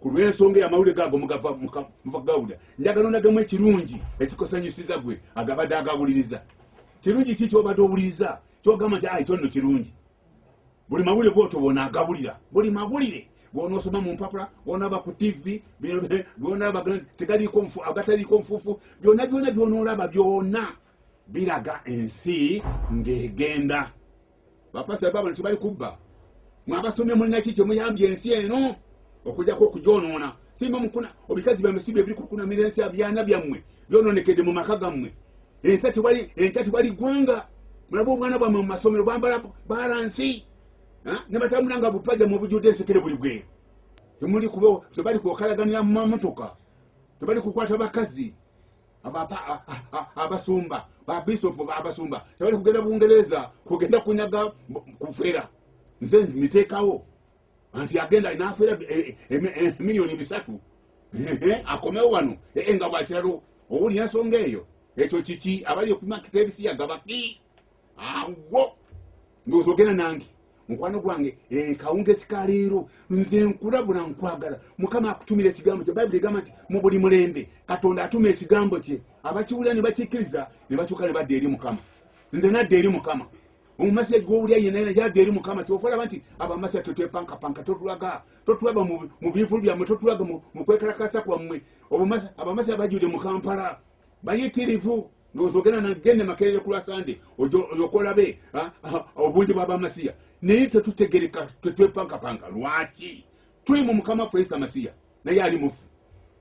Ku lw'ensonga y'amawulire gago mugava muva gawulira, njagala onagemu ekirungi ekikosanyusiza gwe agabadde agawuliriza. Kirungi ki kyobadde owuliriza kyogamba nti ayi kyonno kirungi? Buli mawulire gwotobona agawulira, buli mawulire gwonoosoma mu mpapula, gwonaaba ku TV, bino gwonaaba tegaliiko nfu, agataliiko nfuufu, byonna byonna byonoolaba byonna biraga ensi ng'egenda. Bapasita babano tebali kubba, mwe abasomye mulina ki kyemuyambye ensi eno okujjako okugyonoona? Simba mukuna obikazi byammwe si bye biri kukunamira ensi, abyana byammwe byononekedde mu maka gammwe. Ensa tewali, enkya tewali ggwanga. Mulabe obwana bwammwe mu masomero bwambala balansi ne batambula nga bupajja mu bujjudde ensekere buli bweru. Temuli kuba, tebali kwokalaganira mu mamotoka, tebali kukwata bakazi. Abasumba, babisopu, abasumba tebali kugenda Bungereza kugenda kunyaga kufera. Nze miteekawo nti agenda nafera 3 miliyoni akomewo wano nga bwakiralo. Owulira ensonga eyo? Ekyo kiki abali okumakita ebisiyaga baki awo? Ndowooza ogenda nange, mukwano gwange. Kawungezi ka leero nze nkulabula, nkwagala. Mukama akutumira ekigambo kye. Bayibuli egamba nti mu buli mulembe Katonda atuma ekigambo kye, abakiwulira ne bakikkiriza ne bakyuka ne badda eri Mukama. Nze nadda eri Mukama. Omumasiya gwowulya yenna yena yadda eri Mukama. Kyova olaba nti abamasiya tetwepankapanka, totulaga, totulaba mu bivulu byammwe, totulaga mu kwekalakasa kwammwe. Abamasiya bajjudde mu Kampala bayitirivu. Ndowooza ogenda nagende Makerere ku lwasande olyoka olabe obungi bw'abamasiya, naye tetutegereka, tetwepankapanka. Lwaki? Tuli mu Mukama ffe Yesu Masiya, naye ali mufu.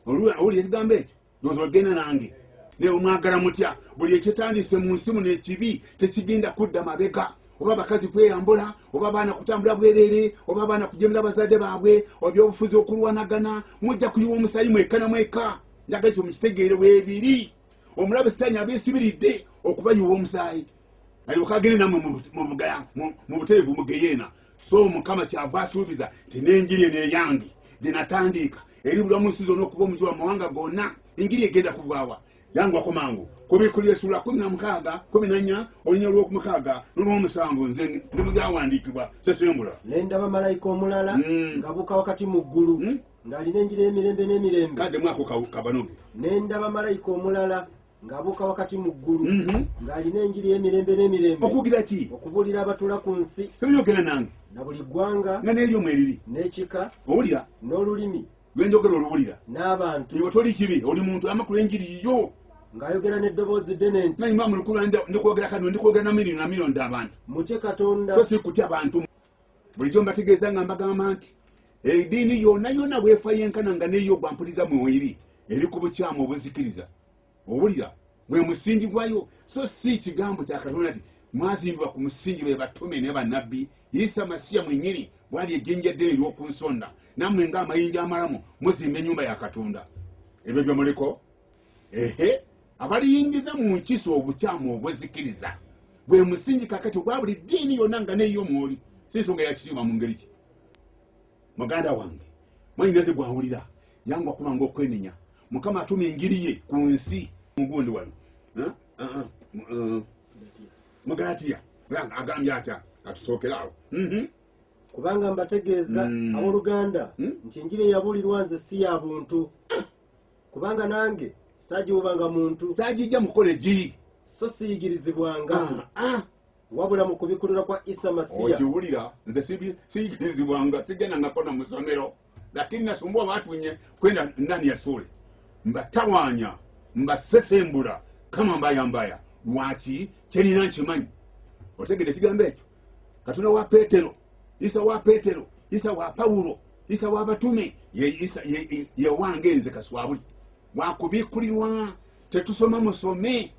Owulira ekigambo ekyo? Ndowooza ogenda nange. Naye omwagala mutya? Buli ekitandise mu nsi muno ekibi tekigenda kudda mabega. Oba abakazi kweyambula, oba abaana kutambula bwereere, oba abaana kujemera bazadde baabwe, ebyobufuzi okulwanagana, mujja kuyiwa omusayi mwekka na mwekka. Njagala ekyo mukitegeere weebiri. Omulabe Sitaani abeesibiridde okubayiwa omusaayi alyoka agende nammwe mu butereevu mu geyeena. So Mukama kyava asuubiza nti n'enjiri eno eyange gye natandiika eribulwa mu nsi zonna okuba omuji wa mawanga gonna. Enjiri egenda kuvaawa. Yangwako mangu kubikulira essuula 16, 14, olunya olwokumukaaga n'olwomusanvu. Nze ndi mu byawandiikibwa, sesembula. Ne ndaba malayika omulala ng'abuuka wakati mu ggulu, ng'alina enjiri y'emirembe n'emirembe. Kadde mwako kabanoge. Ne ndaba malayika omulala ng'abuuka wakati mu ggulu, ng'alina enjiri y'emirembe n'emirembe. Okugira ki? Okubuulira abatula ku nsi, Tebiyogera nange. na buli ggwanga, Nga n'eryo mweriri, n'ekika, Owulira? n'olulimi, Lwenjogera oluwulira. n'abantu. Iwe toli kibi, oli muntu, amakulu enjiri yo. Ng'ayogera n'eddoboozi ddene nti, Nanyuma mulukulu ndikwogera kano, ndikwogera na miliyoni na miliyoni d'abantu. Mutye Katonda. So si kutya bantu. Bulijjo mbategeeza nga mbagamba nti ediini yonna yonna bwefa yenkana nga neyo gwampuliza mweri eri ku bukyamu obuzikiriza. Owulira? Gwe musingi gwayo, so si kigambo kya Katonda nti mwazimbibwa ku musingi be batume ne bannabbi, Isa Masiya mwennyini bwali ejjinja eddene ery'oku nsonda, nammwe ng'amayinja amalamu muzimba ennyumba ya Katonda. Ebyo bye muliko ehe abaliyingiza mu nkiso obukyamu obwezikiriza bwe musingi kakati ogwa buli ddiini yonna nga neyo mwoli. Si nsonga ya kitiibwa mu ngeri ki? Muganda wange, mwanyinaze gwawulira, yangu akubanga okwenenya. Mukama atuma enjiri ye ku nsi mugundi wano. Mugalatiya agambye atya? Katusookere awo. Kubanga mbategeeza, abooluganda, nti enjiri eyabuulirwa nze si ya buntu, kubanga nange saagiwubanga muntu. Saagijja mukola egiri. So siyigirizibwanga, wabula mu kubikkulirwa kwa Isa Masiya. Okiwulira? Nze siyigirizibwanga, sigendangako na musomero, lakini nasumbua watu nye kwenda ndani ya shule, mbatawanya, mbasesembula kama mbaya mbaya. Lwaki? Kyenina nkimanyi. Otegede ekigambo ekyo? Katonda wa Petero, Isa wa Petero, Isa wa Pawulo, Isa wa batume, ye Isa ye wange nze Kaswabuli wakubikkulirwa. Tetusoma musome.